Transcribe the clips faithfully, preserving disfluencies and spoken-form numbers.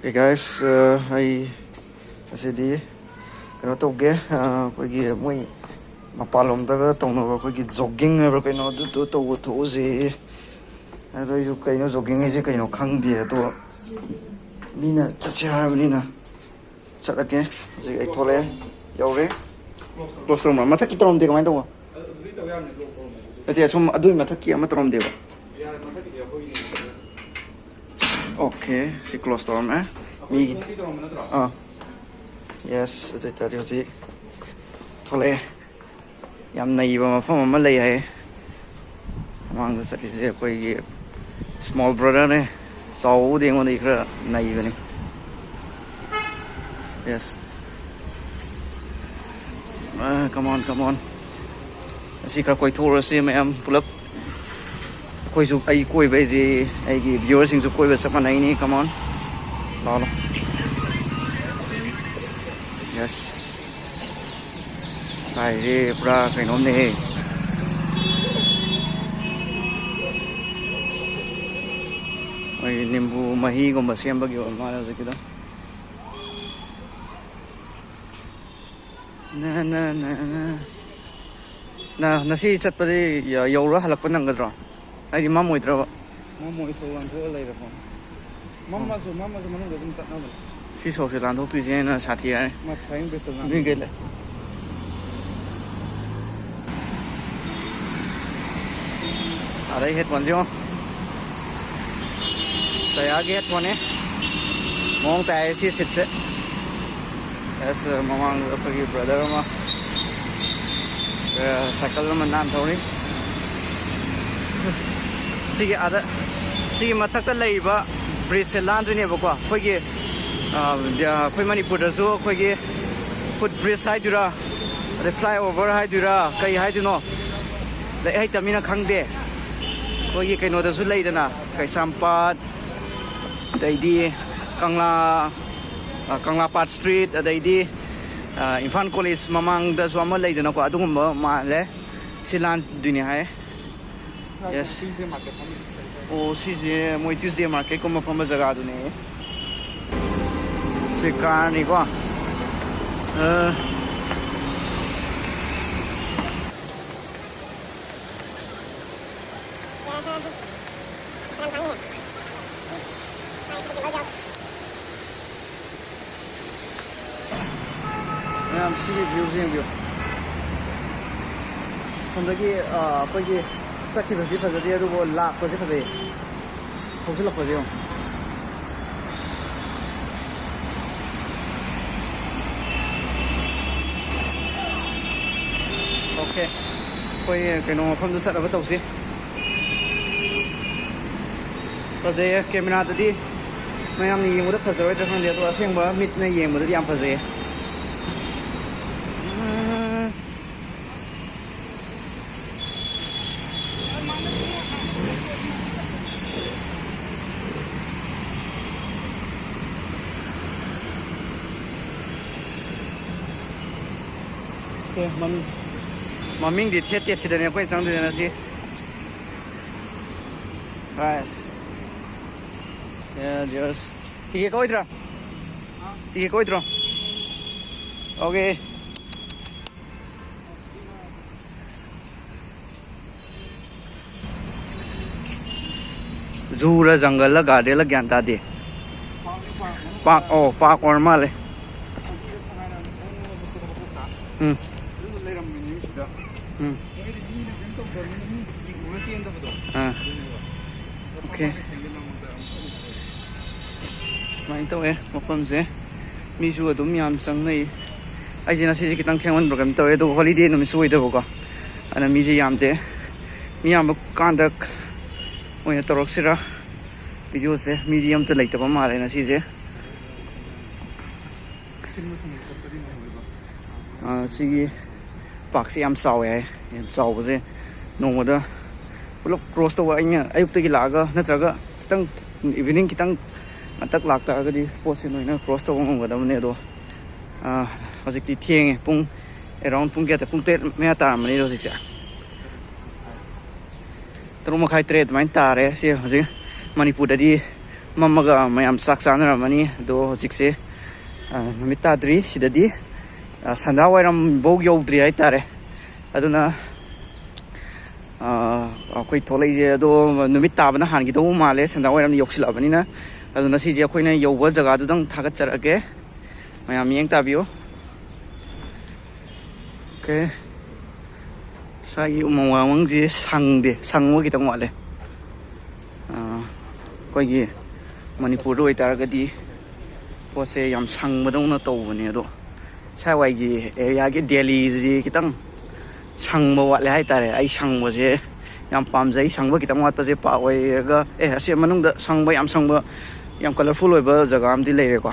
Okay, guys, ꯑ, ꯑꯩ ꯉꯁꯤꯗꯤ ꯀꯩꯅꯣ ꯇꯧꯒꯦ, ꯑ, ꯑꯩꯈꯣꯏꯒꯤ ꯃꯣꯏ ꯃꯄꯥꯟꯂꯣꯝꯗꯒ ꯇꯧꯅꯕ ꯑꯩꯈꯣꯏꯒꯤ jogging ꯍꯥꯏꯕ꯭ꯔꯥ ꯀꯩꯅꯣ, ꯑꯗꯨꯗꯣ ꯇꯧꯕ ꯊꯣꯛꯎꯁꯦ꯫ ꯑꯗꯣ ꯑꯩꯁꯨ ꯀꯩꯅꯣ jogging ꯍꯥꯏꯁꯦ ꯀꯩꯅꯣ ꯈꯪꯗꯦ, ꯑꯗꯣ ꯃꯤꯅ ꯆꯠꯁꯦ ꯍꯥꯏꯕꯅꯤꯅ ꯆꯠꯂꯒꯦ꯫ ꯍꯧꯖꯤꯛ ꯑꯩ ꯊꯣꯛꯂꯛꯑꯦ, ꯌꯧꯔꯦ꯫ Close ꯇꯧꯔꯝꯕ꯭ꯔꯥ? ꯃꯊꯛꯀꯤ ꯇꯧꯔꯝꯗꯦ, ꯀꯃꯥꯏꯅ ꯇꯧꯕ? ꯅꯠꯇꯦ, ꯑꯁꯨꯝ ꯑꯗꯨꯒꯤ ꯃꯊꯛꯀꯤ ꯑꯃ ꯇꯧꯔꯝꯗꯦꯕ꯫ Okay, ꯁꯤ close ꯇꯧꯔꯝꯃꯦ꯫ ꯃꯤꯒꯤ ꯑꯥ, yes, ꯑꯗꯨ ꯑꯣꯏꯇꯥꯔꯗꯤ ꯍꯧꯖꯤꯛ ꯊꯣꯛꯂꯛꯑꯦ꯫ ꯌꯥꯝ ꯅꯩꯕ ꯃꯐꯝ ꯑꯃ ꯂꯩ ꯍꯥꯏꯌꯦ꯫ ꯃꯃꯥꯡꯗ ꯆꯠꯂꯤꯁꯦ ꯑꯩꯈꯣꯏꯒꯤ small brotherꯅꯦ꯫ ꯆꯥꯎꯕꯕꯨꯗꯤ ꯑꯩꯉꯣꯟꯗꯒꯤ ꯈꯔ ꯅꯩꯕꯅꯤ꯫ Yes. Ah, come on, come on. ꯑꯁꯤ ꯈꯔ ꯀꯣꯏꯊꯣꯛꯎꯔꯁꯤ ꯃꯌꯥꯝ ꯄꯨꯂꯞ꯫ ꯑꯩꯈꯣꯏꯁꯨ, ꯑꯩ ꯀꯣꯏꯕ ꯍꯥꯏꯁꯤ ꯑꯩꯒꯤ viewerꯁꯤꯡꯁꯨ ꯀꯣꯏꯕ ꯆꯞ ꯃꯥꯟꯅꯩꯅꯤ꯫ Come on, ꯂꯥꯛꯑꯣ, ꯂꯥꯛꯑꯣ꯫ Yes. ꯀꯥꯏꯔꯦ, ꯄꯨꯔꯥ ꯀꯩꯅꯣꯝꯅꯦꯍꯦ꯫ ꯃꯣꯏ ꯅꯤꯝꯕꯨ ꯃꯍꯤꯒꯨꯝꯕ ꯁꯦꯝꯕꯒꯤ ꯑꯣꯏꯔ ꯃꯥꯜꯂꯦ ꯍꯧꯖꯤꯛꯀꯤꯗꯣ꯫ ꯅ, ꯅ, ꯅ, ꯅ꯫ ꯅ-, ꯉꯁꯤ ꯆꯠꯄꯗꯤ ꯌ-, ꯌꯧꯔ ꯍꯜꯂꯛꯄ ꯅꯪꯒꯗ꯭ꯔꯣ? ꯍꯥꯏꯗꯤ ꯃꯝꯃꯣꯏꯗ꯭ꯔꯕ? ꯃꯝꯃꯣꯏ, ꯁꯣꯔ ꯂꯥꯟꯊꯣꯛꯑ ꯂꯩꯔꯕꯣ? ꯃꯝꯃꯁꯨ, ꯃꯝꯃꯁꯨ ꯃꯅꯨꯡꯗ ꯑꯗꯨꯝ ꯆꯠꯅꯕꯅꯦ꯫ ꯁꯤ ꯁꯣꯔꯁꯦ ꯂꯥꯟꯊꯣꯛꯇꯣꯏꯁꯦ ꯍꯦꯟꯅ ꯁꯥꯊꯤ ꯍꯥꯏ꯫ ꯃꯥ flying dressꯇ ꯂꯥꯟ- ꯃꯤ ꯀꯩ ꯂꯩ? ꯑꯗꯩ headphoneꯁꯦ ꯌꯦꯡꯉꯣ꯫ ꯇꯌꯥꯔꯒꯤ headphoneꯅꯦ꯫ ꯃꯑꯣꯡ ꯇꯥꯏ ꯁꯤ seatꯁꯦ꯫ ꯑꯁ, ꯃꯃꯥꯡꯗ ꯑꯩꯈꯣꯏꯒꯤ brother ꯑꯃ, ꯑ, cycle ꯑꯃ ꯅꯥꯟ ꯊꯧꯔꯤ꯫ ꯁꯤꯒꯤ ꯑꯥꯗ, ꯁꯤꯒꯤ ꯃꯊꯛꯇ ꯂꯩꯔꯤꯕ bridgeꯁꯦ ꯂꯥꯟꯗꯣꯏꯅꯦꯕꯀꯣ꯫ ꯑꯩꯈꯣꯏꯒꯤ, ꯑ, ꯑꯩꯈꯣꯏ ꯃꯅꯤꯄꯨꯔꯗꯁꯨ ꯑꯩꯈꯣꯏꯒꯤ foot bridge ꯍꯥꯏꯗꯣꯏꯔꯥ, ꯑꯗꯩ flyover ꯍꯥꯏꯗꯣꯏꯔꯥ, ꯀꯩ ꯍꯥꯏꯗꯣꯏꯅꯣ, ꯂꯩ ꯍꯩꯇꯕꯅꯤꯅ ꯈꯪꯗꯦ꯫ ꯑꯩꯈꯣꯏꯒꯤ ꯀꯩꯅꯣꯗꯁꯨ ꯂꯩꯗꯅ, ꯀꯩꯁꯥꯝꯄꯥꯠ, ꯑꯗꯩꯗꯤ ꯀꯪꯂꯥ, ꯑ, ꯀꯪꯂꯥ ꯄꯥꯠ street, ꯑꯗꯩꯗꯤ, ꯑ, ꯏꯝꯐꯥꯜ college ꯃꯃꯥꯡꯗꯁꯨ ꯑꯃ ꯂꯩꯗꯅꯀꯣ, ꯑꯗꯨꯒꯨꯝꯕ ꯃꯥꯜꯂꯦ꯫ ꯁꯤ ꯂꯥꯟꯗꯣꯏꯅꯦ ꯍꯥꯏ꯫ Yes. Tuesday market ꯐꯝꯃꯤ꯫ ꯑꯣ, ꯁꯤꯁꯦ ꯃꯣꯏ Tuesday marketꯀꯨꯝꯕ ꯐꯝꯕ ꯖꯒꯥꯗꯨꯅꯦ꯫ ꯁꯤ ꯀꯥꯔꯅꯤꯀꯣ꯫ ꯑ꯫ ꯃꯌꯥꯝ ꯁꯤꯒꯤ ꯚ꯭ꯌꯨꯁꯦ ꯌꯦꯡꯕꯤꯌꯨ꯫ ꯁꯣꯝꯗꯒꯤ, ꯑ, ꯑꯩꯈꯣꯏꯒꯤ ꯆꯠꯈꯤꯕꯁꯤꯗꯤ ꯐꯖꯗꯦ, ꯑꯗꯨꯕꯨ ꯂꯥꯛꯄꯁꯦ ꯐꯖꯩ꯫ ꯍꯧꯖꯤꯜꯂꯛꯄꯁꯦ ꯌꯦꯡꯉꯣ꯫ ꯑꯣꯀꯦ, ꯑꯩꯈꯣꯏ ꯀꯩꯅꯣ ꯃꯐꯝꯗ ꯆꯠꯅꯕ ꯇꯧꯁꯤ꯫ ꯐꯖꯩꯌꯦ, ꯀꯦꯃꯦꯔꯥꯗꯗꯤ ꯃꯌꯥꯝꯅ ꯌꯦꯡꯕꯗ ꯐꯖꯔꯣꯏꯗ꯭ꯔꯥ ꯈꯪꯗꯦ, ꯑꯗꯣ ꯑꯁꯦꯡꯕ ꯃꯤꯠꯅ ꯌꯦꯡꯕꯗꯗꯤ ꯌꯥꯝ ꯐꯖꯩꯌꯦ꯫ ꯁꯦ, ꯃꯃꯤꯡ, ꯃꯃꯤꯡꯗꯤ ꯊꯦꯠꯇꯦ, ꯁꯤꯗꯅꯦ ꯑꯩꯈꯣꯏꯅ ꯆꯪꯗꯣꯏꯁꯦ ꯉꯁꯤ꯫ Guys, yeah, just ꯇꯤꯀꯦꯠ ꯀꯛꯑꯣꯏꯗ꯭ꯔꯥ? ꯇꯤꯀꯦꯠ ꯀꯛꯑꯣꯏꯗ꯭ꯔꯣ? ꯑꯣꯀꯦ꯫ ꯖꯨꯔ ꯖꯪꯒꯜꯂ ꯒꯥꯔꯗꯦꯟꯂ ꯒ꯭ꯌꯥꯟ ꯇꯥꯗꯦ꯫ ꯄꯥꯛ, ꯑꯣ, ꯄꯥꯛ ꯑꯣꯏꯔ ꯃꯥꯜꯂꯦ꯫ ꯎꯝ꯫ ꯎꯝ꯫ ꯑꯥ꯫ ꯑꯣꯀꯦ꯫ ꯁꯨꯃꯥꯏꯅ ꯇꯧꯋꯦ ꯃꯐꯝꯁꯦ꯫ ꯃꯤꯁꯨ ꯑꯗꯨꯝ ꯌꯥꯝ ꯆꯪꯅꯩ꯫ ꯑꯩꯁꯦ ꯉꯁꯤꯁꯦ ꯈꯤꯇꯪ ꯊꯦꯡꯃꯟꯕ꯭ꯔꯥ ꯀꯩꯅꯣꯝ ꯇꯧꯋꯦ, ꯑꯗꯨꯒ ꯍꯣꯂꯤꯗꯦ ꯅꯨꯃꯤꯠꯁꯨ ꯑꯣꯏꯗꯕꯀꯣ, ꯑꯗꯨꯅ ꯃꯤꯁꯦ ꯌꯥꯝꯗꯦ꯫ ꯃꯤ ꯌꯥꯝꯕ ꯀꯥꯟꯗ ꯑꯣꯏꯅ ꯇꯧꯔꯛꯁꯤꯔꯥ ꯚꯤꯗꯤꯑꯣꯁꯦ꯫ ꯃꯤꯗꯤ ꯑꯝꯇ ꯂꯩꯇꯕ ꯃꯥꯜꯂꯦ ꯉꯁꯤꯁꯦ꯫ ꯑꯥ, ꯁꯤꯒꯤ ꯄꯥꯔꯛꯁꯦ ꯌꯥꯝ ꯆꯥꯎꯋꯦ ꯍꯥꯏ꯫ ꯌꯥꯝ ꯆꯥꯎꯕꯁꯦ ꯅꯣꯡꯃꯗ ꯄꯨꯂꯞ ꯀ꯭ꯔꯣꯁ ꯇꯧꯕ, ꯑꯩꯅ ꯑꯌꯨꯛꯇꯒꯤ ꯂꯥꯛꯑꯒ ꯅꯠꯇ꯭ꯔꯒ ꯈꯤꯇꯪ ꯏꯚꯤꯅꯤꯡ ꯈꯤꯇꯪ ꯉꯟꯇꯛ ꯂꯥꯛꯇꯥꯔꯒꯗꯤ ꯄꯣꯠꯁꯦ ꯂꯣꯏꯅ ꯀ꯭ꯔꯣꯁ ꯇꯧꯕ ꯉꯝꯒꯗꯕꯅꯦ꯫ ꯑꯗꯣ, ꯑꯥ, ꯍꯧꯖꯤꯛꯇꯤ ꯊꯦꯡꯉꯦ꯫ ꯄꯨꯡ, around ꯄꯨꯡ ꯀꯌꯥꯗ? ꯄꯨꯡ ꯇꯔꯦꯠ ꯃꯌꯥ ꯇꯥꯔꯝꯃꯅꯤꯗ ꯍꯧꯖꯤꯛꯁꯦ꯫ ꯇꯔꯨꯛ ꯃꯈꯥꯏ, ꯇꯔꯦꯠ ꯑꯗꯨꯃꯥꯏꯅ ꯇꯥꯔꯦ꯫ ꯁꯤ ꯍꯧꯖꯤꯛ ꯃꯅꯤꯄꯨꯔꯗꯗꯤ ꯃꯝꯃꯒ ꯃꯌꯥꯝ ꯆꯥꯛ ꯆꯥꯅꯔꯝꯃꯅꯤ꯫ ꯑꯗꯣ ꯍꯧꯖꯤꯛꯁꯦ ꯑ, ꯅꯨꯃꯤꯠ ꯇꯥꯗ꯭ꯔꯤ ꯁꯤꯗꯗꯤ꯫ ꯑ, ꯁꯟꯗꯥ ꯋꯥꯏꯔꯝꯐꯧ ꯌꯧꯗ꯭ꯔꯤ ꯍꯥꯏꯇꯥꯔꯦ꯫ ꯑꯗꯨꯅ, ꯑ, ꯑꯩꯈꯣꯏ ꯊꯣꯛꯂꯛꯏꯁꯦ ꯑꯗꯣ ꯅꯨꯃꯤꯠ ꯇꯥꯕꯅ ꯍꯥꯟꯈꯤꯗꯧꯕ ꯃꯥꯜꯂꯦ, ꯁꯟꯗꯥ ꯋꯥꯏꯔꯝ ꯌꯧꯁꯤꯜꯂꯛꯑꯕꯅꯤꯅ꯫ ꯑꯗꯨꯅ ꯁꯤꯁꯦ ꯑꯩꯈꯣꯏꯅ ꯌꯧꯕ ꯖꯒꯥꯗꯨꯗꯪ ꯊꯥꯒꯠꯆꯔꯛꯑꯒꯦ, ꯃꯌꯥꯝ ꯃꯤꯠꯌꯦꯡ ꯇꯥꯕꯤꯌꯨ꯫ ꯑꯣꯀꯦ, ꯁ꯭ꯋꯥꯏꯒꯤ ꯎꯃꯪ ꯋꯥꯃꯪꯁꯦ ꯁꯪꯗꯦ, ꯁꯪꯕ ꯈꯤꯇꯪ ꯋꯥꯠꯂꯦ꯫ ꯑ, ꯑꯩꯈꯣꯏꯒꯤ ꯃꯅꯤꯄꯨꯔꯗ ꯑꯣꯏꯇꯥꯔꯒꯗꯤ ꯄꯣꯠꯁꯦ ꯌꯥꯝ ꯁꯪꯕꯗꯧꯅ ꯇꯧꯕꯅꯦ, ꯑꯗꯣ ꯁ꯭ꯋꯥꯏꯋꯥꯏꯒꯤ ꯑꯦꯔꯤꯌꯥꯒꯤ ꯗꯦꯜꯂꯤꯗꯗꯤ ꯈꯤꯇꯪ ꯁꯪꯕ ꯋꯥꯠꯂꯦ ꯍꯥꯏꯇꯥꯔꯦ꯫ ꯑꯩ ꯁꯪꯕꯁꯦ ꯌꯥꯝ ꯄꯥꯝꯖꯩ꯫ ꯁꯪꯕ ꯈꯤꯇꯪ ꯋꯥꯠꯄꯁꯦ ꯄꯥꯛ ꯑꯣꯏꯔꯒ, ꯑꯦ, ꯑꯁꯤ ꯃꯅꯨꯡꯗ ꯁꯪꯕ, ꯌꯥꯝ ꯁꯪꯕ, ꯌꯥꯝ ꯀꯂꯔꯐꯨꯜ ꯑꯣꯏꯕ ꯖꯒꯥ ꯑꯃꯗꯤ ꯂꯩꯔꯦꯀꯣ꯫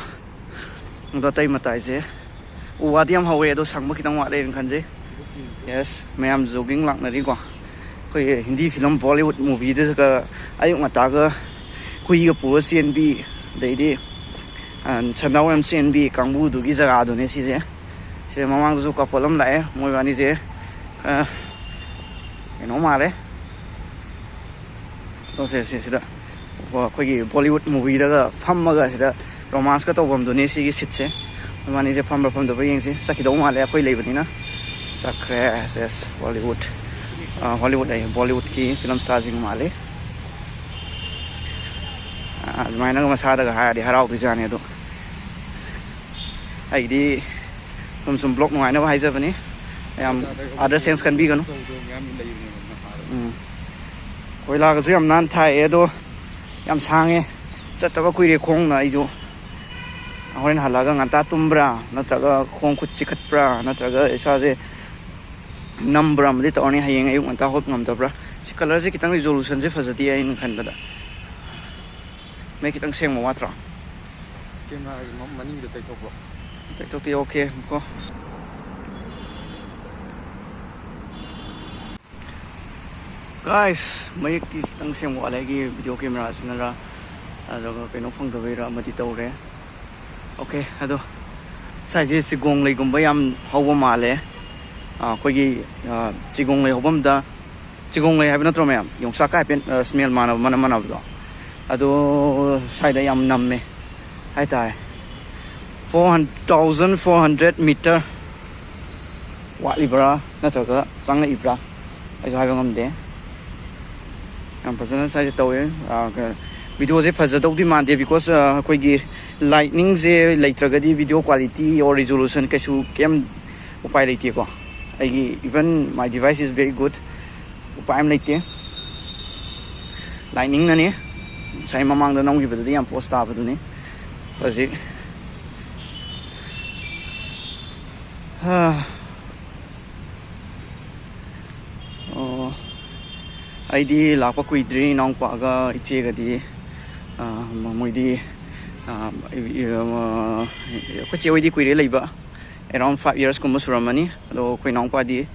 ꯑꯗꯣ ꯑꯇꯩ ꯃꯇꯥꯏꯁꯦ ꯎ ꯋꯥꯗꯤ ꯌꯥꯝ ꯍꯧꯋꯦ, ꯑꯗꯣ ꯁꯪꯕ ꯈꯤꯇꯪ ꯋꯥꯠꯂꯦꯅ ꯈꯟꯖꯩ꯫ ꯌꯦꯁ, ꯃꯌꯥꯝ ꯖꯣꯒꯤꯡ ꯂꯥꯛꯅꯔꯤꯀꯣ꯫ ꯑꯩꯈꯣꯏꯒꯤ ꯍꯤꯟꯗꯤ ꯐꯤꯂꯝ ꯕꯣꯂꯤꯋꯨꯗ ꯃꯨꯚꯤꯗꯒ ꯑꯌꯨꯛ ꯉꯟꯇꯥꯒ ꯍꯨꯏꯒ ꯄꯨꯔ ꯆꯦꯟꯕꯤ, ꯑꯗꯩꯗꯤ, ꯑ, ꯁꯟꯗꯥ ꯋꯥꯏꯔꯝ ꯆꯦꯟꯕꯤ ꯀꯥꯡꯕꯨꯗꯨꯒꯤ ꯖꯒꯥꯗꯨꯅꯦ ꯁꯤꯁꯦ꯫ ꯁꯤꯗ ꯃꯃꯥꯡꯗꯁꯨ ꯀꯄꯜ ꯑꯃ ꯂꯥꯛꯑꯦ, ꯃꯣꯏꯕꯥꯅꯤꯁꯦ, ꯑ, ꯀꯩꯅꯣ ꯃꯥꯜꯂꯦ꯫ ꯇꯧꯁꯦ, ꯁꯤ, ꯁꯤꯗ꯫ ꯑꯣ, ꯑꯩꯈꯣꯏꯒꯤ ꯕꯣꯂꯤꯋꯨꯗ ꯃꯨꯚꯤꯗꯒ ꯐꯝꯃꯒ ꯁꯤꯗ ꯔꯣꯃꯥꯟꯁꯀ ꯇꯧꯐꯝꯗꯨꯅꯦ ꯁꯤꯒꯤ ꯁꯤꯠꯁꯦ꯫ ꯃꯕꯥꯅꯤꯁꯦ ꯐꯝꯕ꯭ꯔꯥ ꯐꯝꯗꯕ꯭ꯔꯥ ꯌꯦꯡꯁꯤ꯫ ꯆꯠꯈꯤꯗꯧ ꯃꯥꯜꯂꯦ, ꯑꯩꯈꯣꯏ ꯂꯩꯕꯅꯤꯅ꯫ ꯆꯠꯈ꯭ꯔꯦ꯫ ꯑꯦꯁ, ꯑꯦꯁ, ꯕꯣꯂꯤꯋꯨꯗ꯫ ꯑ, ꯍꯣꯂꯤꯋꯨꯗ ꯑꯌꯦ, ꯕꯣꯂꯤꯋꯨꯗꯀꯤ ꯐꯤꯂꯝ ꯁ꯭ꯇꯥꯔꯁꯤꯡ ꯃꯥꯜꯂꯤ꯫ ꯑ, ꯑꯗꯨꯃꯥꯏꯅꯒ ꯃꯁꯥꯗꯒ ꯍꯥꯏꯔꯗꯤ ꯍꯔꯥꯎꯗꯣꯏꯖꯥꯠꯅꯤ꯫ ꯑꯗꯣ ꯑꯩꯗꯤ ꯁꯨꯝ ꯁꯨꯝ ꯕ꯭ꯂꯣꯛ ꯅꯨꯡꯉꯥꯏꯅꯕ ꯍꯥꯏꯖꯕꯅꯤ꯫ ꯌꯥꯝ ꯑꯗꯔ ꯁꯦꯟꯁ ꯈꯟꯕꯤꯒꯅꯨ꯫ ꯇꯧꯗꯕ ꯃꯌꯥꯝ ꯂꯩꯕꯅꯦꯕ ꯃꯈꯥꯗ꯫ ꯎꯝ꯫ ꯀꯣꯏꯂꯥꯒꯁꯨ ꯌꯥꯝ ꯅꯥꯟ ꯊꯥꯏꯌꯦ, ꯑꯗꯣ ꯌꯥꯝ ꯁꯥꯡꯉꯦ꯫ ꯆꯠꯇꯕ ꯀꯨꯏꯔꯦ ꯈꯣꯡꯅ ꯑꯩꯁꯨ꯫ ꯍꯣꯔꯦꯟ ꯍꯜꯂꯛꯑꯒ ꯉꯟꯇꯥ ꯇꯨꯝꯕ꯭ꯔꯥ, ꯅꯠꯇ꯭ꯔꯒ ꯈꯣꯡ ꯈꯨꯠ ꯆꯤꯈꯠꯄ꯭ꯔꯥ, ꯅꯠꯇ꯭ꯔꯒ ꯏꯁꯥꯁꯦ ꯅꯝꯕ꯭ꯔꯥ ꯑꯃꯗꯤ ꯇꯧꯔꯅꯤ꯫ ꯍꯌꯦꯡ ꯑꯌꯨꯛ ꯉꯟꯇꯥ ꯍꯧꯒꯠ ꯉꯝꯗꯕ꯭ꯔꯥ꯫ ꯁꯤ ꯀꯂꯔꯁꯦ ꯈꯤꯇꯪ ꯔꯤꯖꯣꯂꯨꯁꯟꯁꯦ ꯐꯖꯗꯦ ꯑꯩꯅ ꯈꯟꯕꯗ꯫ ꯃꯌꯦꯛ ꯈꯤꯇꯪ ꯁꯦꯡꯕ ꯋꯥꯠꯇ꯭ꯔꯣ? ꯀꯦꯃꯦꯔꯥꯒꯤ ꯃ-, ꯃꯅꯤꯡꯒꯤꯗ ꯇꯩꯊꯣꯛꯄ꯭ꯔꯣ? ꯇꯩꯊꯣꯛꯇꯦ, ꯑꯣꯀꯦ ꯀꯣ꯫ ꯒꯥꯏꯁ, ꯃꯌꯦꯛꯇꯤ ꯈꯤꯇꯪ ꯁꯦꯡꯕ ꯋꯥꯠꯂꯦ ꯑꯩꯒꯤ ꯚꯤꯗꯤꯑꯣ ꯀꯦꯃꯦꯔꯥꯁꯤꯅꯔ, ꯑꯗꯨꯒ ꯀꯩꯅꯣ ꯐꯪꯗꯕꯩꯔ ꯑꯃꯗꯤ ꯇꯧꯔꯦ꯫ ꯑꯣꯀꯦ, ꯑꯗꯣ ꯁ꯭ꯋꯥꯏꯁꯦ ꯆꯤꯒꯣꯡ ꯂꯩꯒꯨꯝꯕ ꯌꯥꯝ ꯍꯧꯕ ꯃꯥꯜꯂꯦ꯫ ꯑꯥ, ꯑꯩꯈꯣꯏꯒꯤ, ꯑꯥ, ꯆꯤꯒꯣꯡ ꯂꯩ ꯍꯧꯐꯝꯗ, ꯆꯤꯒꯣꯡ ꯂꯩ ꯍꯥꯏꯕ ꯅꯠꯇ꯭ꯔꯣ ꯃꯌꯥꯝ? ꯌꯣꯡꯆꯥꯛꯀ ꯍꯥꯏꯐꯦꯠ, ꯑꯥ, ꯁ꯭ꯃꯦꯜ ꯃꯥꯟꯅꯕ, ꯃꯅꯝ ꯃꯥꯟꯅꯕꯗꯣ꯫ ꯑꯗꯣ ꯁ꯭ꯋꯥꯏꯗ ꯌꯥꯝ ꯅꯝꯃꯦ ꯍꯥꯏꯇꯥꯔꯦ꯫ Four hundred, thousand four hundred meter ꯋꯥꯠꯂꯤꯕ꯭ꯔꯥ ꯅꯠꯇ꯭ꯔꯒ ꯆꯪꯉꯛꯏꯕ꯭ꯔꯥ, ꯑꯩꯁꯨ ꯍꯥꯏꯕ ꯉꯝꯗꯦ꯫ ꯌꯥꯝ ꯐꯖꯅ ꯁ꯭ꯋꯥꯏꯗ ꯇꯧꯋꯦ꯫ ꯚꯤꯗꯤꯑꯣꯁꯦ ꯐꯖꯗꯧꯗꯤ ꯃꯥꯟꯗꯦ, because ꯑꯩꯈꯣꯏꯒꯤ ꯂꯥꯏꯠꯅꯤꯡꯁꯦ ꯂꯩꯇ꯭ꯔꯒꯗꯤ video quality or resolution ꯀꯩꯁꯨ ꯀꯩꯝ ꯎꯄꯥꯏ ꯂꯩꯇꯦꯀꯣ꯫ ꯑꯩꯒꯤ even my device is very good, ꯎꯄꯥꯏ ꯑꯃ ꯂꯩꯇꯦ꯫ ꯂꯥꯏꯠꯅꯤꯡꯅꯅꯤ꯫ ꯉꯁꯥꯏ ꯃꯃꯥꯡꯗ ꯅꯝꯈꯤꯕꯗꯨꯗꯤ ꯌꯥꯝ ꯄꯣꯁ ꯇꯥꯕꯗꯨꯅꯤ꯫ ꯍꯧꯖꯤꯛ ꯍꯥ꯫ ꯑꯣ, ꯑꯩꯗꯤ ꯂꯥꯛꯄ ꯀꯨꯏꯗ꯭ꯔꯤ꯫ ꯏꯅꯥꯎꯄꯥꯒ ꯏꯆꯦꯒꯗꯤ, ꯑꯥ, ꯃꯣꯏꯗꯤ, ꯑꯥ, ꯑꯩꯈꯣꯏ ꯆꯦ ꯍꯣꯏꯗꯤ ꯀꯨꯏꯔꯦ ꯂꯩꯕ, around five years ꯀꯨꯝꯕ ꯁꯨꯔꯝꯃꯅꯤ꯫ ꯑꯗꯣ ꯑꯩꯈꯣꯏ ꯏꯅꯥꯎꯄꯥꯗꯤ,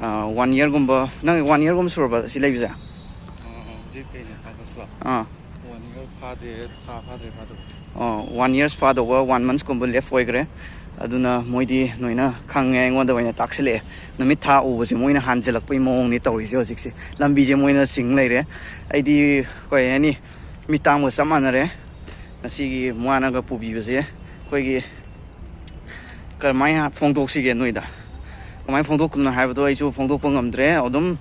ꯑꯥ, one year ꯒꯨꯝꯕ, ꯅꯪ one year ꯒꯨꯝꯕ ꯁꯨꯔꯕ ꯁꯤ ꯂꯩꯕꯁꯦ? ꯑꯥ, ꯑꯥ, ꯍꯧꯖꯤꯛ ꯀꯩꯅꯣ, August ꯂꯣ? ꯑꯥ꯫ One year ꯐꯥꯗ꯭ꯔꯤ, ꯊꯥ ꯐꯥꯗ꯭ꯔꯤ, ꯐꯥꯗꯧꯕ꯫ ꯑꯣ, one years ꯐꯥꯗꯧꯕ, one months ꯀꯨꯝꯕ left ꯑꯣꯏꯈ꯭ꯔꯦ꯫ ꯑꯗꯨꯅ ꯃꯣꯏꯗꯤ ꯂꯣꯏꯅ ꯈꯪꯉꯦ, ꯑꯩꯉꯣꯟꯗ ꯑꯣꯏꯅ ꯇꯥꯛꯁꯤꯜꯂꯛꯑꯦ꯫ ꯅꯨꯃꯤꯠ ꯊꯥ ꯎꯕꯁꯦ ꯃꯣꯏꯅ ꯍꯥꯟꯖꯜꯂꯛꯄꯩ ꯃꯑꯣꯡꯅꯤ ꯇꯧꯔꯤꯁꯦ ꯍꯧꯖꯤꯛꯁꯦ꯫ ꯂꯝꯕꯤꯁꯦ ꯃꯣꯏꯅ ꯆꯤꯡ ꯂꯩꯔꯦ꯫ ꯑꯩꯗꯤ, ꯀꯩ ꯍꯥꯏꯅꯤ, ꯃꯤꯠ ꯇꯥꯡꯕꯒ ꯆꯞ ꯃꯥꯟꯅꯔꯦ꯫ ꯉꯁꯤꯒꯤ ꯃꯥꯅꯒ ꯄꯨꯕꯤꯕꯁꯦ ꯑꯩꯈꯣꯏꯒꯤ ꯀꯃꯥꯏꯅ ꯐꯣꯡꯗꯣꯛꯁꯤꯒꯦ ꯅꯣꯏꯗ? ꯀꯃꯥꯏꯅ ꯐꯣꯡꯗꯣꯛꯀꯅꯣ ꯍꯥꯏꯕꯗꯣ ꯑꯩꯁꯨ ꯐꯣꯡꯗꯣꯛꯄ ꯉꯝꯗ꯭ꯔꯦ꯫ ꯑꯗꯨꯝ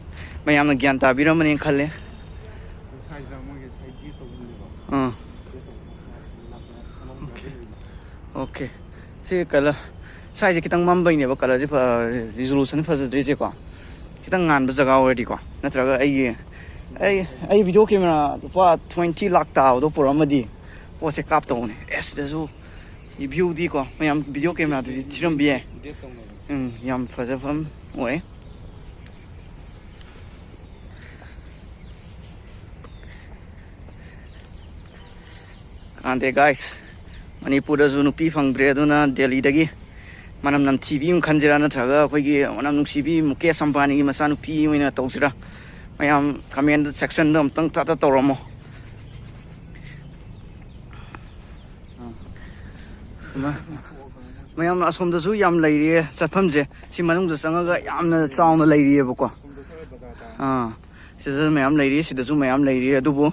ꯃꯌꯥꯝꯅ ꯒ꯭ꯌꯥꯟ ꯇꯥꯕꯤꯔꯝꯃꯅꯤꯅ ꯈꯜꯂꯦ꯫ ꯉꯁꯥꯏꯗ ꯃꯣꯏꯒꯤ ꯁꯥꯏꯠꯀꯤ ꯇꯧꯕꯅꯦꯕ꯫ ꯑꯥ꯫ ꯑꯣꯀꯦ꯫ ꯑꯣꯀꯦ꯫ ꯁꯤ ꯀꯂꯔ, ꯁ꯭ꯋꯥꯏꯁꯦ ꯈꯤꯇꯪ ꯃꯝꯕꯩꯅꯦꯕ ꯀꯂꯔꯁꯦ ꯐ-, resolution ꯐꯖꯗ꯭ꯔꯤꯁꯦꯀꯣ꯫ ꯈꯤꯇꯪ ꯉꯥꯟꯕ ꯖꯒꯥ ꯑꯣꯏꯔꯗꯤꯀꯣ꯫ ꯅꯠꯇ꯭ꯔꯒ ꯑꯩꯒꯤ, ꯑꯩ, ꯑꯩ video camera ꯂꯨꯄꯥ twenty ꯂꯥꯛ ꯇꯥꯕꯗꯣ ꯄꯨꯔꯛꯑꯝꯃꯗꯤ ꯄꯣꯠꯁꯦ ꯀꯥꯞꯇꯧꯕꯅꯦ꯫ ꯑꯦꯁ, ꯁꯤꯗꯁꯨ view ꯗꯤꯀꯣ, ꯃꯌꯥꯝ video camera ꯗꯗꯤ ꯊꯤꯔꯝꯕ ꯌꯥꯏ꯫ ꯎꯝ, ꯌꯥꯝ ꯐꯖꯐꯝ ꯑꯣꯏ꯫ ꯀꯥꯟꯗꯦ guys, ꯃꯅꯤꯄꯨꯔꯗꯁꯨ ꯅꯨꯄꯤ ꯐꯪꯗ꯭ꯔꯦ, ꯑꯗꯨꯅ ꯗꯦꯜꯂꯤꯗꯒꯤ ꯃꯅꯝ ꯅꯝꯊꯤꯕꯤ ꯑꯃ ꯈꯟꯁꯤꯔꯥ, ꯅꯠꯇ꯭ꯔꯒ ꯑꯩꯈꯣꯏꯒꯤ ꯃꯅꯝ ꯅꯨꯡꯁꯤꯕꯤ ꯃꯨꯀꯦꯁ ꯑꯝꯕꯥꯅꯤꯒꯤ ꯃꯆꯥꯅꯨꯄꯤ ꯑꯣꯏꯅ ꯇꯧꯁꯤꯔꯥ? ꯃꯌꯥꯝ comment section ꯗ ꯑꯝꯇꯪ ꯇꯥꯇ ꯇꯧꯔꯝꯃꯣ꯫ ꯃ-, ꯃꯌꯥꯝ ꯑꯁꯣꯝꯗꯁꯨ ꯌꯥꯝ ꯂꯩꯔꯤꯌꯦ ꯆꯠꯐꯝꯁꯦ꯫ ꯁꯤ ꯃꯅꯨꯡꯗ ꯆꯪꯉꯒ ꯌꯥꯝꯅ ꯆꯥꯎꯅ ꯂꯩꯔꯤꯌꯦꯕꯀꯣ꯫ ꯑꯥ, ꯁꯤꯗꯁꯨ ꯃꯌꯥꯝ ꯂꯩꯔꯤ, ꯁꯤꯗꯁꯨ ꯃꯌꯥꯝ ꯂꯩꯔꯤ꯫ ꯑꯗꯨꯕꯨ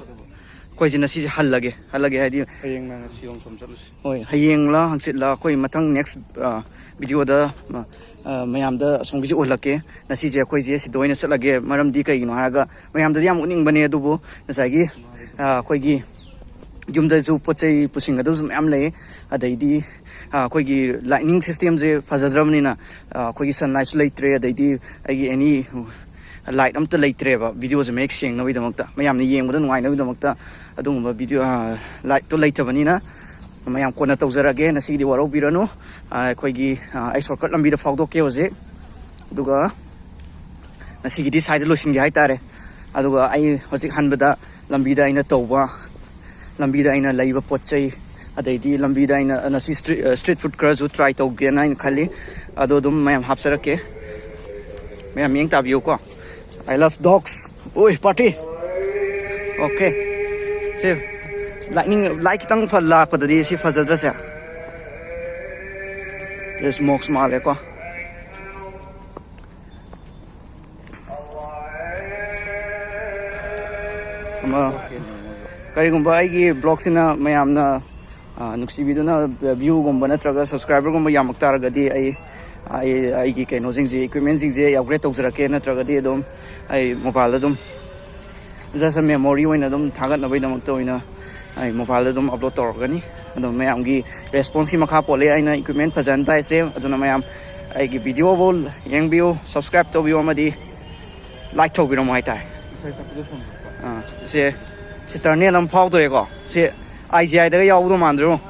ꯑꯩꯈꯣꯏꯁꯦ ꯉꯁꯤꯁꯦ ꯍꯜꯂꯒꯦ, ꯍꯜꯂꯒꯦ ꯍꯥꯏꯗꯤ, ꯍꯌꯦꯡꯅ ꯉꯁꯤ ꯂꯣꯡꯁꯝ ꯆꯠꯂꯨꯁꯤ꯫ ꯍꯣꯏ, ꯍꯌꯦꯡꯂ ꯍꯪꯆꯤꯠꯂ ꯑꯩꯈꯣꯏ ꯃꯊꯪ next, ꯑ, video ꯗ, ꯑ, ꯑ, ꯃꯌꯥꯝꯗ ꯑꯁꯣꯝꯒꯤꯁꯦ ꯎꯍꯜꯂꯛꯀꯦ꯫ ꯉꯁꯤꯁꯦ ꯑꯩꯈꯣꯏꯁꯦ ꯁꯤꯗ ꯑꯣꯏꯅ ꯆꯠꯂꯒꯦ꯫ ꯃꯔꯝꯗꯤ ꯀꯩꯒꯤꯅꯣ ꯍꯥꯏꯔꯒ, ꯃꯌꯥꯝꯗꯗꯤ ꯌꯥꯝ ꯎꯠꯅꯤꯡꯕꯅꯦ, ꯑꯗꯨꯕꯨ ꯉꯁꯥꯏꯒꯤ, ꯑ, ꯑꯩꯈꯣꯏꯒꯤ ꯌꯨꯝꯗꯁꯨ ꯄꯣꯠ ꯆꯩ ꯄꯨꯁꯤꯟꯒꯗꯕꯁꯨ ꯃꯌꯥꯝ ꯂꯩ꯫ ꯑꯗꯩꯗꯤ, ꯑ, ꯑꯩꯈꯣꯏꯒꯤ lighting system ꯁꯦ ꯐꯖꯗ꯭ꯔꯕꯅꯤꯅ, ꯑ, ꯑꯩꯈꯣꯏꯒꯤ sunlight ꯁꯨ ꯂꯩꯇ꯭ꯔꯦ꯫ ꯑꯗꯩꯗꯤ ꯑꯩꯒꯤ any light ꯑꯝꯇ ꯂꯩꯇ꯭ꯔꯦꯕ, video ꯁꯦ ꯃꯌꯦꯛ ꯁꯦꯡꯅꯕꯒꯤꯗꯃꯛꯇ, ꯃꯌꯥꯝꯅ ꯌꯦꯡꯕꯗ ꯅꯨꯡꯉꯥꯏꯅꯕꯒꯤꯗꯃꯛꯇ꯫ ꯑꯗꯨꯒꯨꯝꯕ video, ꯑ, light ꯇꯣ ꯂꯩꯇꯕꯅꯤꯅ ꯃꯌꯥꯝ ꯀꯣꯟꯅ ꯇꯧꯖꯔꯒꯦ, ꯉꯁꯤꯒꯤꯗꯤ ꯋꯥꯔꯧꯕꯤꯔꯅꯨ꯫ ꯑ, ꯑꯩꯈꯣꯏꯒꯤ, ꯑ, ꯑꯩ shortcut ꯂꯝꯕꯤꯗ ꯐꯥꯎꯗꯣꯛꯀꯦ ꯍꯧꯖꯤꯛ, ꯑꯗꯨꯒ ꯉꯁꯤꯒꯤꯗꯤ ꯁ꯭ꯋꯥꯏꯗ ꯂꯣꯏꯁꯤꯟꯒꯦ ꯍꯥꯏꯇꯥꯔꯦ꯫ ꯑꯗꯨꯒ ꯑꯩ ꯍꯧꯖꯤꯛ ꯍꯟꯕꯗ ꯂꯝꯕꯤꯗ ꯑꯩꯅ ꯇꯧꯕ, ꯂꯝꯕꯤꯗ ꯑꯩꯅ ꯂꯩꯕ ꯄꯣꯠ ꯆꯩ, ꯑꯗꯩꯗꯤ ꯂꯝꯕꯤꯗ ꯑꯩꯅ ꯉꯁꯤ street, ꯑ, street food ꯈꯔꯁꯨ try ꯇꯧꯒꯦꯅ ꯑꯩꯅ ꯈꯜꯂꯤ꯫ ꯑꯗꯣ ꯑꯗꯨꯝ ꯃꯌꯥꯝ ꯍꯥꯞꯆꯔꯛꯀꯦ, ꯃꯌꯥꯝ ꯃꯤꯠꯌꯦꯡ ꯇꯥꯕꯤꯌꯨꯀꯣ꯫ I love dogs. ꯎꯏ, party. Okay. ꯁꯤ lighting, light ꯈꯤꯇꯪ ꯐ-, ꯂꯥꯛꯄꯗꯗꯤ ꯁꯤ ꯐꯖꯗ꯭ꯔꯁꯦ? Yes, ꯃꯣꯛꯁ ꯃꯥꯜꯂꯦꯀꯣ꯫ ꯑꯃ, ꯀꯔꯤꯒꯨꯝꯕ ꯑꯩꯒꯤ vlog ꯁꯤꯅ ꯃꯌꯥꯝꯅ, ꯑ, ꯅꯨꯡꯁꯤꯕꯤꯗꯨꯅ view ꯒꯨꯝꯕ ꯅꯠꯇ꯭ꯔꯒ subscriber ꯒꯨꯝꯕ ꯌꯥꯝꯃꯛ ꯇꯥꯔꯒꯗꯤ ꯑꯩ, ꯑꯩ, ꯑꯩꯒꯤ ꯀꯩꯅꯣꯁꯤꯡꯁꯦ, equipment ꯁꯤꯡꯁꯦ upgrade ꯇꯧꯖꯔꯛꯀꯦ, ꯅꯠꯇ꯭ꯔꯒꯗꯤ ꯑꯗꯨꯝ ꯑꯩ mobile ꯗ ꯑꯗꯨꯝ just a memory ꯑꯣꯏꯅ ꯑꯗꯨꯝ ꯊꯥꯒꯠꯅꯕꯒꯤꯗꯃꯛꯇ ꯑꯣꯏꯅ ꯑꯩ mobile ꯗ ꯑꯗꯨꯝ upload ꯇꯧꯔꯛꯀꯅꯤ꯫ ꯑꯗꯣ ꯃꯌꯥꯝꯒꯤ response ꯀꯤ ꯃꯈꯥ ꯄꯣꯜꯂꯦ ꯑꯩꯅ equipment ꯐꯖꯍꯟꯕ ꯍꯥꯏꯁꯦ꯫ ꯑꯗꯨꯅ ꯃꯌꯥꯝ ꯑꯩꯒꯤ video ꯕꯨ ꯌꯦꯡꯕꯤꯌꯨ, subscribe ꯇꯧꯕꯤꯌꯨ ꯑꯃꯗꯤ like ꯇꯧꯕꯤꯔꯝꯃꯣ ꯍꯥꯏꯇꯥꯔꯦ꯫ ꯉꯁꯥꯏ ꯆꯠꯄꯗꯣ ꯁꯣꯝ ꯆꯠꯄ꯫ ꯑꯥ, ꯁꯦ, ꯁꯤ tunnel ꯑꯃ ꯐꯥꯎꯗꯣꯔꯦꯀꯣ꯫ ꯁꯤ I G I ꯗꯒ ꯌꯥꯎꯕꯗꯣ ꯃꯥꯟꯗ꯭ꯔꯣ?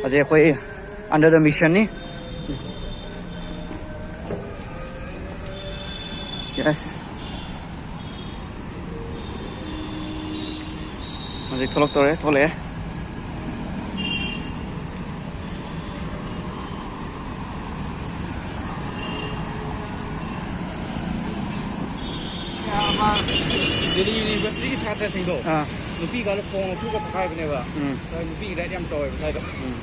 ꯑꯁꯤ ꯑꯩꯈꯣꯏ under the mission ꯅꯤ꯫ Yes. ꯍꯧꯖꯤꯛ ꯊꯣꯛꯂꯛꯇꯧꯔꯦ, ꯊꯣꯛꯂꯛꯑꯦ꯫ ꯑꯃ ꯗꯦꯜꯂꯤ ꯌꯨꯅꯤꯚꯔꯁꯤꯇꯤꯒꯤ ꯁꯥꯇ꯭ꯔꯁꯤꯡꯗꯣ, ꯑꯥ꯫ ꯅꯨꯄꯤ ꯈꯔ ꯐꯣꯟ ꯊꯨꯒ ꯊꯛꯀꯥꯏꯕꯅꯦꯕ꯫ ꯎꯝ꯫ ꯅꯨꯄꯤꯒꯤ right ꯌꯥꯝ ꯆꯥꯎꯋꯦꯕ ꯁ꯭ꯋꯥꯏꯗ꯫ ꯎꯝ꯫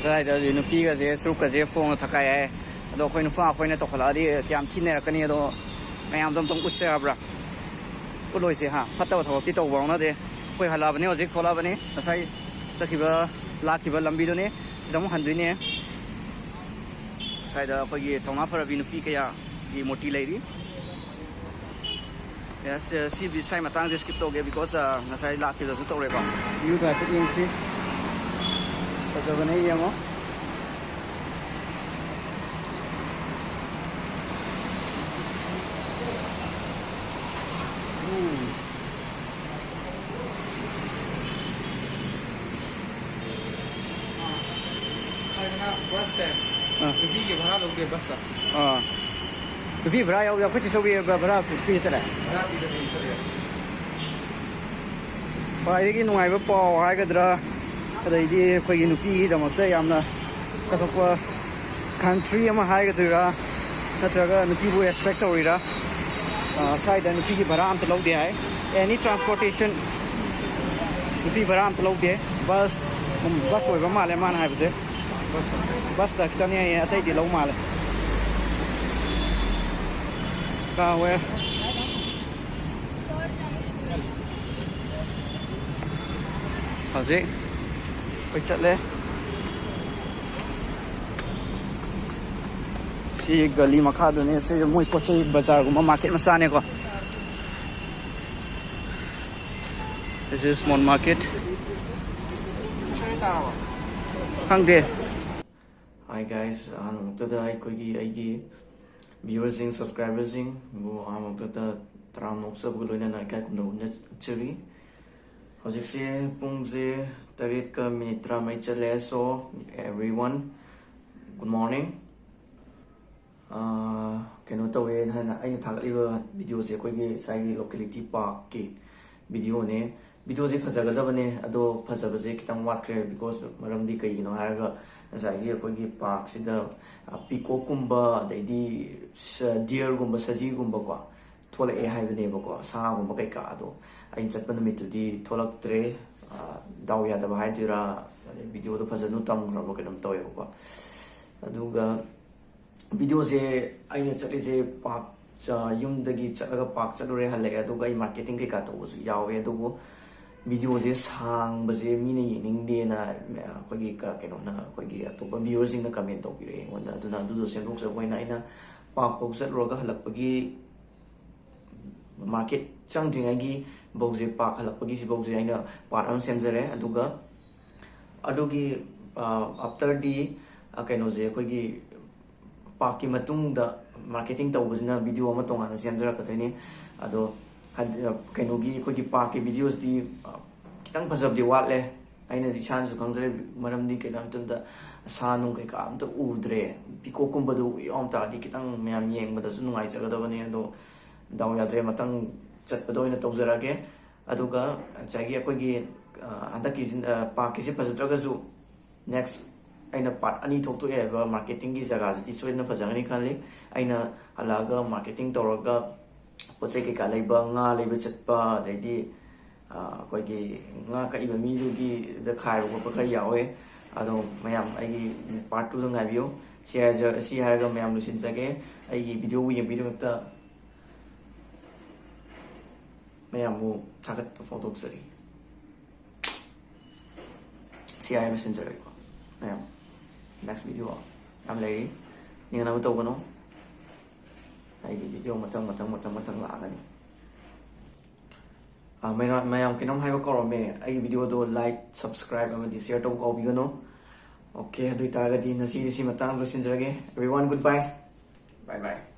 ꯁ꯭ꯋꯥꯏꯗ ꯍꯧꯖꯤꯛ ꯅꯨꯄꯤꯒꯁꯦ, ꯆꯨꯔꯨꯞꯀꯁꯦ ꯐꯣꯡꯅ ꯊꯛꯀꯥꯏ ꯍꯥꯏ꯫ ꯑꯗꯣ ꯑꯩꯈꯣꯏ ꯅꯨꯄꯥ ꯑꯩꯈꯣꯏꯅ ꯇꯧꯈꯠꯂꯛꯑꯗꯤ ꯌꯥꯝ ꯊꯤ ꯅꯩꯔꯛꯀꯅꯤ꯫ ꯑꯗꯣ ꯃꯌꯥꯝꯗꯣ ꯑꯝꯇꯪ ꯎꯠꯁꯦ ꯍꯥꯏꯕ꯭ꯔꯥ? ꯄꯣꯠꯂꯣꯏꯁꯦ ꯍꯥ, ꯐꯠꯇꯕ ꯊꯕꯛꯇꯤ ꯇꯧꯕ ꯍꯧꯅꯗꯦ꯫ ꯑꯩꯈꯣꯏ ꯍꯜꯂꯛꯑꯕꯅꯦ, ꯍꯧꯖꯤꯛ ꯊꯣꯛꯂꯛꯑꯕꯅꯤ꯫ ꯉꯁꯥꯏ ꯆꯠꯈꯤꯕ, ꯂꯥꯛꯈꯤꯕ ꯂꯝꯕꯤꯗꯨꯅꯦ꯫ ꯁꯤꯗ ꯑꯃꯨꯛ ꯍꯟꯗꯣꯏꯅꯦ꯫ ꯁ꯭ꯋꯥꯏꯗ ꯑꯩꯈꯣꯏꯒꯤ ꯊꯧꯅꯥ ꯐꯔꯕꯤ ꯅꯨꯄꯤ ꯀꯌꯥꯒꯤ ꯃꯨꯔꯇꯤ ꯂꯩꯔꯤ꯫ Yes, ꯁꯤ ꯁ꯭ꯋꯥꯏ ꯃꯇꯥꯡꯁꯦ skip ꯇꯧꯒꯦ, because ꯉꯁꯥꯏ ꯂꯥꯛꯈꯤꯕꯗꯁꯨ ꯇꯧꯔꯦꯀꯣ꯫ View ꯗꯣ ꯍꯥꯏꯐꯦꯠ ꯌꯦꯡꯁꯤ꯫ ꯐꯖꯕꯅꯦ, ꯌꯦꯡꯉꯣ꯫ ꯎꯝ꯫ ꯕꯁꯁꯦ ꯑꯥ꯫ ꯅꯨꯄꯤꯒꯤ ꯚꯔꯥ ꯂꯧꯗꯦ ꯕꯁꯇ꯫ ꯑꯥ꯫ ꯅꯨꯄꯤ ꯚꯔꯥ ꯌꯥꯎꯗꯦ, ꯑꯩꯈꯣꯏ ꯆꯦ ꯆꯧꯕꯤ ꯚꯔꯥ ꯄꯤ ꯆꯠꯂꯦ꯫ ꯚꯔꯥ ꯄꯤꯗꯕꯤ ꯆꯠꯂꯦ꯫ ꯈ꯭ꯋꯥꯏꯗꯒꯤ ꯅꯨꯡꯉꯥꯏꯕ ꯄꯥꯎ ꯍꯥꯏꯒꯗ꯭ꯔꯥ, ꯑꯗꯩꯗꯤ ꯑꯩꯈꯣꯏꯒꯤ ꯅꯨꯄꯤꯒꯤꯗꯃꯛꯇ ꯌꯥꯝꯅ ꯀꯠꯊꯣꯛꯄ country ꯑꯃ ꯍꯥꯏꯒꯗꯣꯏꯔꯥ, ꯅꯠꯇ꯭ꯔꯒ ꯅꯨꯄꯤꯕꯨ respect ꯇꯧꯔꯤꯔꯥ? ꯑ, ꯁ꯭ꯋꯥꯏꯗ ꯅꯨꯄꯤꯒꯤ ꯚꯔꯥ ꯑꯝꯇ ꯂꯧꯗꯦ ꯍꯥꯏ꯫ Any transportation, ꯅꯨꯄꯤ ꯚꯔꯥ ꯑꯝꯇ ꯂꯧꯗꯦ꯫ ꯕꯁ, ꯎꯝ, ꯕꯁ ꯑꯣꯏꯕ ꯃꯥꯜꯂꯦ ꯃꯥꯅ ꯍꯥꯏꯕꯁꯦ꯫ ꯕꯁꯇ ꯈꯤꯇꯪ ꯌꯥꯏꯌꯦ, ꯑꯇꯩꯗꯤ ꯂꯧ ꯃꯥꯜꯂꯦ꯫ ꯀꯥꯎꯋꯦ꯫ ꯍꯧꯖꯤꯛ ꯑꯩꯈꯣꯏ ꯆꯠꯂꯦ꯫ ꯁꯤ ꯒꯂꯤ ꯃꯈꯥꯗꯨꯅꯦ꯫ ꯁꯤ ꯃꯣꯏ ꯄꯣꯠ ꯆꯩ ꯕꯖꯥꯔꯒꯨꯝꯕ, market ꯃꯆꯥꯅꯦꯀꯣ꯫ This is small market. ꯈꯪꯗꯦ꯫ Hi guys, ꯑꯍꯥꯟꯕꯃꯛꯇꯗ ꯑꯩꯈꯣꯏꯒꯤ, ꯑꯩꯒꯤ viewerꯁꯤꯡ, subscriberꯁꯤꯡꯕꯨ ꯑꯍꯥꯟꯕꯃꯛꯇꯗ ꯇꯔꯥꯝꯅ ꯑꯣꯛꯆꯕꯒ ꯂꯣꯏꯅꯅ ꯏꯀꯥꯏ ꯈꯨꯝꯅꯕ ꯎꯠꯆꯔꯤ꯫ ꯍꯧꯖꯤꯛꯁꯦ ꯄꯨꯡꯁꯦ ꯇꯔꯦꯠꯀ minute ꯇꯔꯥꯃꯔꯤ ꯆꯠꯂꯦ꯫ So, everyone, good morning꯫ ꯑꯥ, ꯀꯩꯅꯣ ꯇꯧꯋꯦ, ꯅꯍꯥꯟ ꯑꯩꯅ ꯊꯥꯒꯠꯂꯤꯕ videoꯁꯦ ꯑꯩꯈꯣꯏꯒꯤ ꯁ꯭ꯋꯥꯏꯒꯤ locality parkꯀꯤ videoꯅꯦ꯫ Videoꯁꯦ ꯐꯖꯒꯗꯕꯅꯦ, ꯑꯗꯣ ꯐꯖꯕꯁꯦ ꯈꯤꯇꯪ ꯋꯥꯠꯈ꯭ꯔꯦ, because ꯃꯔꯝꯗꯤ ꯀꯩꯒꯤꯅꯣ ꯍꯥꯏꯔꯒ ꯉꯁꯥꯏꯒꯤ ꯑꯩꯈꯣꯏꯒꯤ parkꯁꯤꯗ, ꯑ, peacockꯀꯨꯝꯕ, ꯑꯗꯩꯗꯤ ꯁ-, deerꯒꯨꯝꯕ, ꯁꯖꯤꯒꯨꯝꯕꯀꯣ, ꯊꯣꯛꯂꯛꯑꯦ ꯍꯥꯏꯕꯅꯦꯕꯀꯣ, ꯁꯥꯒꯨꯝꯕ ꯀꯩꯀꯥ꯫ ꯑꯗꯣ ꯑꯩꯅ ꯆꯠꯄ ꯅꯨꯃꯤꯠꯇꯨꯗꯤ ꯊꯣꯛꯂꯛꯇ꯭ꯔꯦ꯫ ꯑ, ꯗꯥꯎ ꯌꯥꯗꯕ ꯍꯥꯏꯗꯣꯏꯔꯥ, ꯑꯗꯩ videoꯗꯣ ꯐꯖꯅ ꯇꯝꯈ꯭ꯔꯕ ꯀꯩꯅꯣꯝ ꯇꯧꯋꯦꯕꯀꯣ꯫ ꯑꯗꯨꯒ videoꯁꯦ ꯑꯩꯅ ꯆꯠꯂꯤꯁꯦ park ꯆ- ꯌꯨꯝꯗꯒꯤ ꯆꯠꯂꯒ ꯄꯥꯔꯛ ꯆꯠꯂꯨꯔꯦ, ꯍꯜꯂꯛꯑꯦ, ꯑꯗꯨꯒ ꯑꯩ ꯃꯥꯔꯀꯦꯇꯤꯡ ꯀꯩꯀꯥ ꯇꯧꯕꯁꯨ ꯌꯥꯎꯋꯦ꯫ ꯑꯗꯨꯕꯨ ꯚꯤꯗꯤꯑꯣꯁꯦ ꯁꯥꯡꯕꯁꯦ ꯃꯤꯅ ꯌꯦꯡꯅꯤꯡꯗꯦꯅ ꯑꯩꯈꯣꯏꯒꯤ ꯀ- ꯀꯩꯅꯣꯅ, ꯑꯩꯈꯣꯏꯒꯤ ꯑꯇꯣꯞꯄ ꯚꯤꯌꯨꯋꯔꯁꯤꯡꯅ ꯀꯃꯦꯟ ꯇꯧꯕꯤꯔꯛꯑꯦ ꯑꯩꯉꯣꯟꯗ꯫ ꯑꯗꯨꯅ ꯑꯗꯨꯗꯣ ꯁꯦꯝꯗꯣꯛꯆꯕ ꯑꯣꯏꯅ ꯑꯩꯅ ꯄꯥꯔꯛ ꯐꯥꯎ ꯆꯠꯂꯨꯔꯒ ꯍꯜꯂꯛꯄꯒꯤ, ꯃꯥꯔꯀꯦꯠ ꯆꯪꯗ꯭ꯔꯤꯉꯩꯒꯤ ꯐꯥꯎꯁꯦ, ꯄꯥꯔꯛ ꯍꯜꯂꯛꯄꯒꯤꯁꯤ ꯐꯥꯎꯁꯦ ꯑꯩꯅ ꯄꯥꯔꯠ ꯑꯃ ꯁꯦꯝꯖꯔꯦ꯫ ꯑꯗꯨꯒ ꯑꯗꯨꯒꯤ ꯑꯥꯐꯇꯔꯗꯤ ꯀꯩꯅꯣꯁꯦ, ꯑꯩꯈꯣꯏꯒꯤ ꯄꯥꯔꯛꯀꯤ ꯃꯇꯨꯡꯗ ꯃꯥꯔꯀꯦꯇꯤꯡ ꯇꯧꯕꯁꯤꯅ ꯚꯤꯗꯤꯑꯣ ꯑꯃ ꯇꯣꯉꯥꯟꯅ ꯁꯦꯝꯖꯔꯛꯀꯗꯣꯏꯅꯤ꯫ ꯑꯗꯣ ꯍꯥꯏꯗꯤ, ꯀꯩꯅꯣꯒꯤ ꯑꯩꯈꯣꯏꯒꯤ ꯄꯥꯔꯛꯀꯤ ꯚꯤꯗꯤꯑꯣꯁꯤꯗꯤ ꯈꯤꯇꯪ ꯐꯖꯕꯗꯤ ꯋꯥꯠꯂꯦ꯫ ꯑꯩꯅ ꯏꯁꯥꯅꯁꯨ ꯈꯪꯖꯔꯦ, ꯃꯔꯝꯗꯤ ꯀꯩꯅꯣ ꯍꯥꯏꯕ ꯃꯇꯝꯗ ꯁꯥ ꯅꯨꯡ ꯀꯩꯀꯥ ꯑꯝꯇ ꯎꯗ꯭ꯔꯦ꯫ ꯄꯤꯀꯣꯛꯀꯨꯝꯕꯗꯨ ꯌꯥꯎꯔꯝ ꯇꯥꯔꯗꯤ ꯈꯤꯇꯪ ꯃꯌꯥꯝ ꯌꯦꯡꯕꯗꯁꯨ ꯅꯨꯡꯉꯥꯏꯖꯒꯗꯕꯅꯤ꯫ ꯑꯗꯣ ꯗꯥꯎ ꯌꯥꯗ꯭ꯔꯦ, ꯃꯊꯪ ꯆꯠꯄꯗ ꯑꯣꯏꯅ ꯇꯧꯖꯔꯛꯑꯒꯦ꯫ ꯑꯗꯨꯒ ꯉꯁꯥꯏꯒꯤ ꯑꯩꯈꯣꯏꯒꯤ, ꯑ, ꯍꯟꯗꯛꯀꯤꯁꯤ, ꯑ, ꯄꯥꯔꯛꯀꯤꯁꯤ ꯐꯖꯗ꯭ꯔꯒꯁꯨ, ꯅꯦꯛꯁ ꯑꯩꯅ ꯄꯥꯔꯠ ꯑꯅꯤ ꯊꯣꯛꯇꯣꯛꯑꯦ ꯍꯥꯏꯕ ꯃꯥꯔꯀꯦꯇꯤꯡꯒꯤ ꯖꯒꯥꯁꯤꯗꯤ ꯁꯣꯏꯗꯅ ꯐꯖꯒꯅꯤ ꯈꯜꯂꯤ꯫ ꯑꯩꯅ ꯍꯜꯂꯛꯑꯒ ꯃꯥꯔꯀꯦꯇꯤꯡ ꯇꯧꯔꯒ ꯄꯣꯠ ꯆꯩ ꯀꯩꯀꯥ ꯂꯩꯕ, ꯉꯥ ꯂꯩꯕ ꯆꯠꯄ, ꯑꯗꯩꯗꯤ, ꯑ, ꯑꯩꯈꯣꯏꯒꯤ ꯉꯥ ꯀꯛꯏꯕ ꯃꯤꯗꯨꯒꯤꯗ ꯈꯥꯏꯕ ꯈꯣꯠꯄ ꯈꯔ ꯌꯥꯎꯋꯦ꯫ ꯑꯗꯣ ꯃꯌꯥꯝ, ꯑꯩꯒꯤ ꯄꯥꯔꯠ ꯇꯨꯗ ꯉꯥꯏꯕꯤꯌꯨ꯫ ꯁꯤ ꯍꯥꯏꯖ-, ꯁꯤ ꯍꯥꯏꯔꯒ ꯃꯌꯥꯝ ꯂꯣꯏꯁꯤꯟꯖꯒꯦ꯫ ꯑꯩꯒꯤ ꯚꯤꯗꯤꯑꯣꯕꯨ ꯌꯦꯡꯕꯤꯗꯃꯛꯇ ꯃꯌꯥꯝꯕꯨ ꯊꯥꯒꯠꯄ ꯐꯣꯡꯗꯣꯛꯆꯔꯤ꯫ ꯁꯤ ꯍꯥꯏꯔꯒ ꯂꯣꯏꯁꯤꯟꯖꯔꯒꯦꯀꯣ꯫ ꯃꯌꯥꯝ, ꯅꯦꯛꯁ ꯚꯤꯗꯤꯑꯣ ꯌꯥꯝ ꯂꯩꯔꯤ, ꯅꯤꯡꯍꯟꯅꯕ ꯇꯧꯒꯅꯨ꯫ ꯑꯩꯒꯤ ꯚꯤꯗꯤꯑꯣ ꯃꯊꯪ, ꯃꯊꯪ, ꯃꯊꯪ, ꯃꯊꯪ ꯂꯥꯛꯑꯒꯅꯤ꯫ ꯑ, ꯃꯌꯥꯝ, ꯃꯌꯥꯝ, ꯀꯩꯅꯣꯝ ꯍꯥꯏꯕ ꯀꯥꯎꯔꯝꯃꯦ꯫ ꯑꯩꯒꯤ ꯚꯤꯗꯤꯑꯣꯗꯣ ꯂꯥꯏꯛ, ꯁꯕꯁꯀ꯭ꯔꯥꯏꯕ ꯑꯃꯗꯤ ꯁꯤꯌꯔ ꯇꯧꯕ ꯀꯥꯎꯕꯤꯒꯅꯨ꯫ ꯑꯣꯀꯦ, ꯑꯗꯨ ꯑꯣꯏꯇꯥꯔꯒꯗꯤ ꯉꯁꯤꯒꯤꯗꯤ ꯁꯤ ꯃꯇꯥꯡꯗ ꯂꯣꯏꯁꯤꯟꯖꯔꯒꯦ꯫ Everyone, good bye. Bye bye.